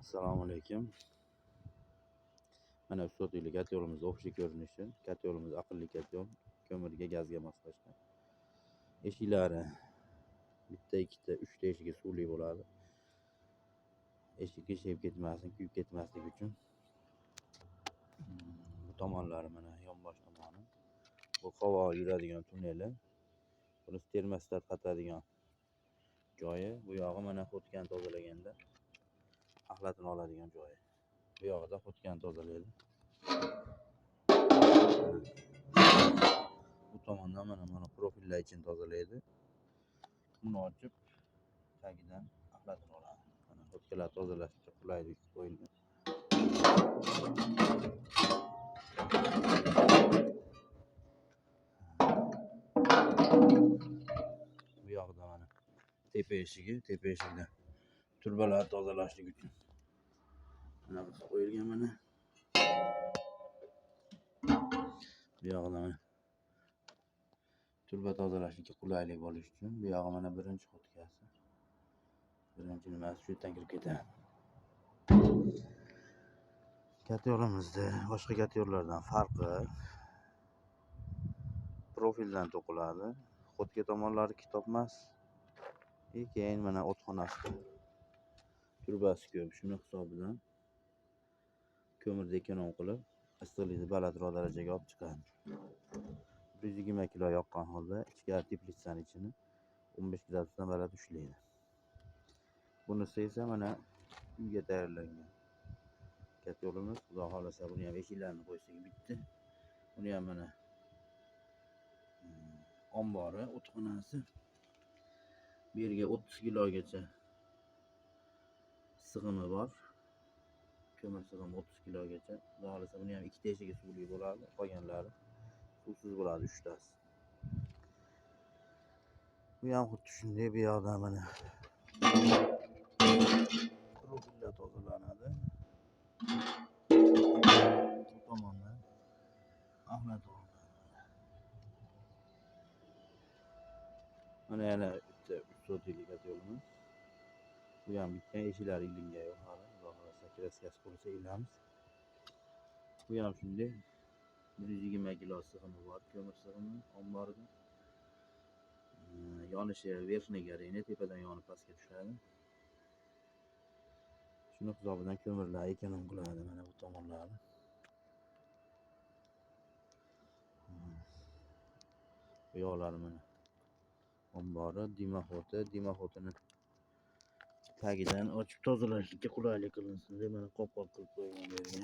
Assalomu alaykum. Mana ustoz kotelimiz общий ko'rinishi. Kotelimiz aqlli kotel. Ko'mirga, gazga moslashgan. Eshiklari bitta, ikkita, uchta eshigi suvli bo'ladi. Eshik qiyshayib ketmasin, kuyib ketmasligi uchun. Bu tomonlari mana yonbosh tomoni. Bu havo yuradigan tunneli. Buni termostat qatadigan joyi. Bu yog'i mana ходка ni tozalaganda axlatini oladigan joyi. Bu yog'ida ходка ni tozalaydi. Bu tomondan mana profillar ichini tozalaydi. Buni ochib tagidan axlatini oladi. Mana ходка lar tozalashga qulaylik qo'yilgan. Bu yoqda mana tepa eshigi, tepa eshigida turbalar tozalashlik uchun. Mana bu qo'yilgan mana. Bu yog'ida mana turba tozalashlikka qulaylik bo'lishi uchun. Bu yog'i mana birinchi ходка si. Birinchi nimasi shu yerdan kirib ketadi. Kotelimizda boshqa kotellardan farqi profildan to'qiladi. Ходка tomonlari kitob emas. И keyin mana o'txonasida turbasi ko'p. Shuni hisobidan ko'mirni ekonom qilib, issiqlikni balandroq darajaga olib chiqadi. 120 kilo yoqqan holda ichkari teplitsani ichini 15 gradusdan baland ushlaydi. Bunisi esa mana uyga tayyorlangan kotelimiz. Xudo xohlasa buni ham eshiklarini qo'ysak bitdi. Buni ham mana ombori, o'txonasi. Bu yerga 30 kilogacha sig'imi bor. Ko'mir sig'imi 30 kilogacha. Xudo xohlasa buni ham ikkita eshigi suvli bo'ladi, qolganlari suvsiz bo'ladi, uchtasi. Bu ham xuddi shunday, bu yoqda mana profillar tozalanadi. Bu tomondan axlat olinadi. Mana yana bitta 3 sotixli kotelimiz. Bu ham bitgan, eshiklari ilingan yo'q hali. Xudo xohlasa краска si bo'lsa ilamiz. Bu ham shunday 120 kilo sig'imi bor, ko'mir sig'imi omborida. Yonishi верхний горение, tepadan yonib pastga tushadi. Shuni hisobidan ko'mirlar ekonom qiladi mana bu tomonlari. Bu yoqlari mana ombori, димоход i, димоход ini tagidan ochib tozalashlikka qulaylik qilinsin deb mana qopqoq qilib qo'ygan bu yerga.